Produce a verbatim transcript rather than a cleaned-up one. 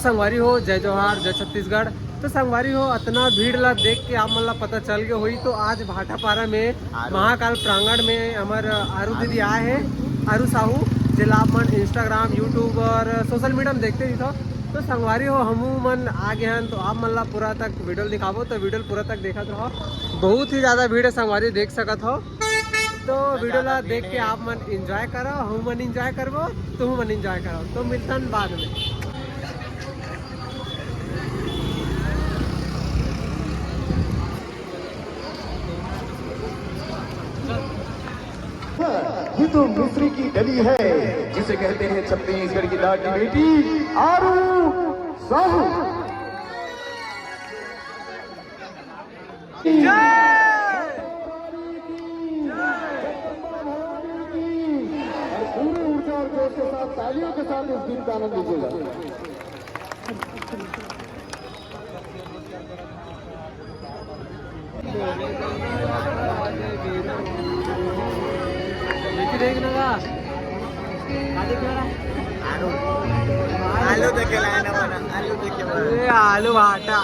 संगवारी हो, जय जोहार, जय छत्तीसगढ़। तो संगवारी हो, अतना भीड़ ला देख के आप मन ला पता चल गए होई, तो आज भाटापारा में आरू। महाकाल प्रांगण में हमर आरू दीदी आए हैं, आरू साहू, जेला आप मन Instagram, YouTube और social media में देखते ही था। तो संगवारी हो, हमू मन आ गए हैं, तो आप मन ला पूरा तक वीडियो दिखाबो, तो वीडियो पूरा तक देखत रहो। बहुत ही ज्यादा भीड़ है संगवारी, देख सकत हो। तो वीडियो ला देख के आप मन एंजॉय करो, हम मन एंजॉय करबो, तुम मन एंजॉय करो। तो मिलतन बाद में। ये तो मिस्री की डली है, जिसे कहते हैं छत्तीसगढ़ की लाडली बेटी आरू साहू। और पूरे ऊर्जा और जोश के साथ तालियों के साथ इस गीत का आनंद लीजिएगा। देखना का? आलू आलू देखे लाए ना बना आलू देखे बना ए, आलू भाटा।